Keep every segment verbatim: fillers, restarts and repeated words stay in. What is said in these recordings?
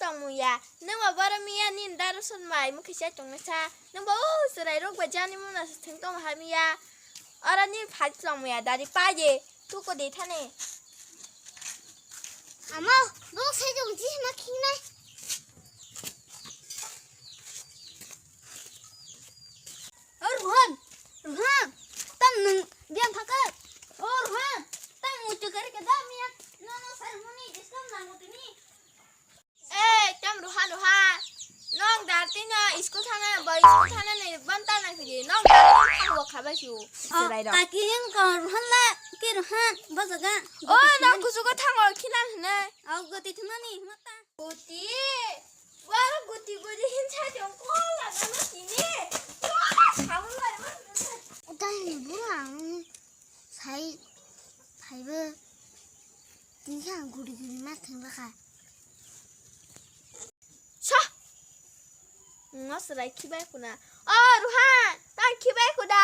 Tongmuya, nwng bo boro miya nini daru sun bai mukhi se tongna sa. Nwng bo o chwrai rok bai jani muna se thwng tong ha miya. Oro nini phai tongmuya dari paje, tuko de thane. Amo, bo sai tong ji ma khingnai. O Rohan, Rohan, tam nwng biang phakar. O Rohan, tam muitu kari ke da miya. No, no, sir, muni discount na mutini. Eh, tam Rohan, Rohan. Nong darti na school thana, ba school thana ne banta na kiri. Nong darti na wo khabai su. Serai dong. Aki yang ka Rohan la, ki Rohan, ba jaga. Oh, nong kusugo thango khinan ne. Au goti thumani mata. Goti. Wah, goti goti hinsa jong ko la dana sini. Wah, kamu la. Utai ni bulang. Sai, saibo. Tini ang guri guri ma thang bwkha. Sa! Ngo swrai khibai khuna. O, Ruhan, tang khibai khuda.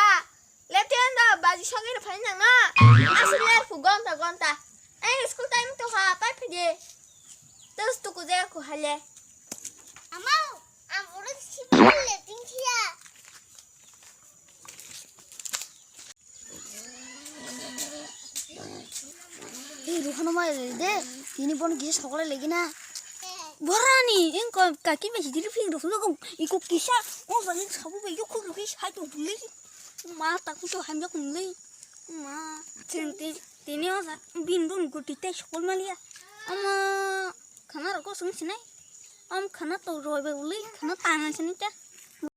Letian da baji sogwi rw phai nang na. Aswk ler khu gonta gonta. Ei, school time to ha, pai phai de. Tus tuku je khu hale. Amau, ang oro khibai le tin khia. Ei, Ruhano mai de, tini bono kisa sokole legi na. Borani, engko kaki bai sidiri phing rok phulukong, iko kisa, o bai sabu bai yok khuk rok sai tong phulei. Ma, taku so hamjak phulei. Ma, tin, tin, tini o sa, bin bon guti tai sokol malia. Ama, khana rok ko sung sinai. Am khana to roi bai ulei, khana tangan sinai ta.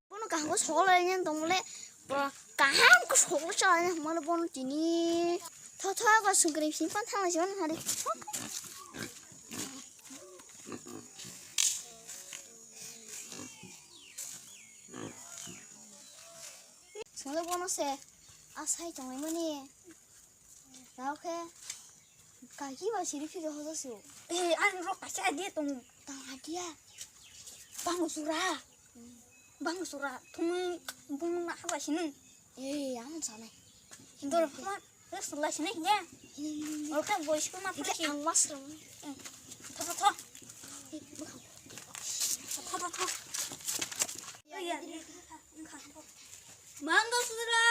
Bono kaham khe sokol lai nang tong le, bo kaham khe sokol chalai nang mano bono tini. Tho tho ko sungkri sim pan thang lai si mano hari. Sungkri bono se asai tong lai mani. Tao khe kaki ba siri phiri hodo se. Eh, ang rok kaisa idea tongo. Tang idea. Bang sura. Bang sura. Thumui bung na haba sini. Eh, ang sanai. Dol ma, rek sula sini ya. Oke, boys ko ma phiri. Ang mas rong. Tho, tho, tho. Tho, tho, tho. Mangasura,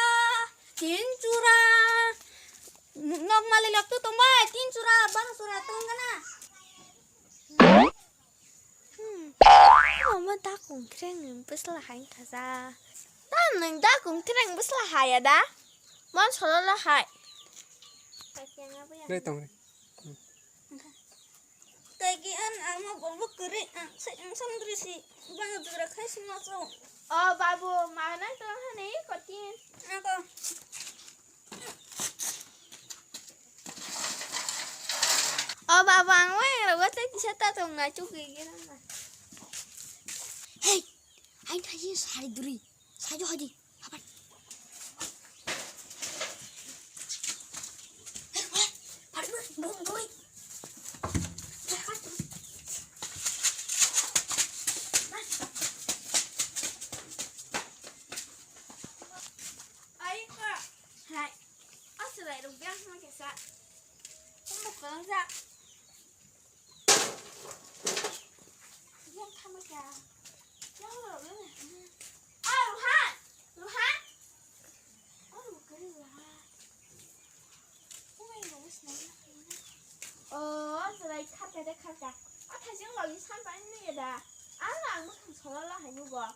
tinchura, nok mali lok tu tongbai, tinchura, bangsura tong kana. Hmm. Mama da kongkreng ni bwsla hai khaja. Da nang da kongkreng bwsla hai ada. Mon solo la hai. Dai tong re. Tagi an ama bobo kere ang sai ang sam gre si bang jura khai si ma so. O babu, ma nang tong hani kotin. Ako. O babu, ang wai rogo te kisa ta tong na chuk ge ge na. Hey, ai thaji sari duri. Sai jo hadi. Ai ka. Hai. Aswrai rok biang ma kesa. Tamo kwlangsa. Yang tamo kya? Yang lo lo. Ah, Ruhan. Ruhan. Oh, kari Ruhan. Oh, serai kharka de kharka. Ah, thajing lo ni san pa ni ya da. Ah, ang mo thang solo la hai mo bo.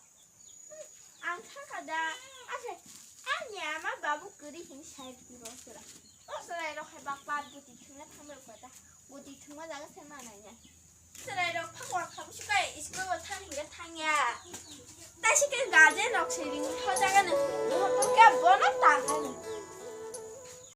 Ang sakha da, ase, ani ama babu kwrwi hini sai di bo sura. O sura ero hai bak pat buti thwngna thangbai kota. Buti thwngma jaga se manai ya. Sura ero phakwa khabu sukai school o thang hinga thangya. Taisi ke garden rok se ring tho jaga no. Bo ke bono ta hani.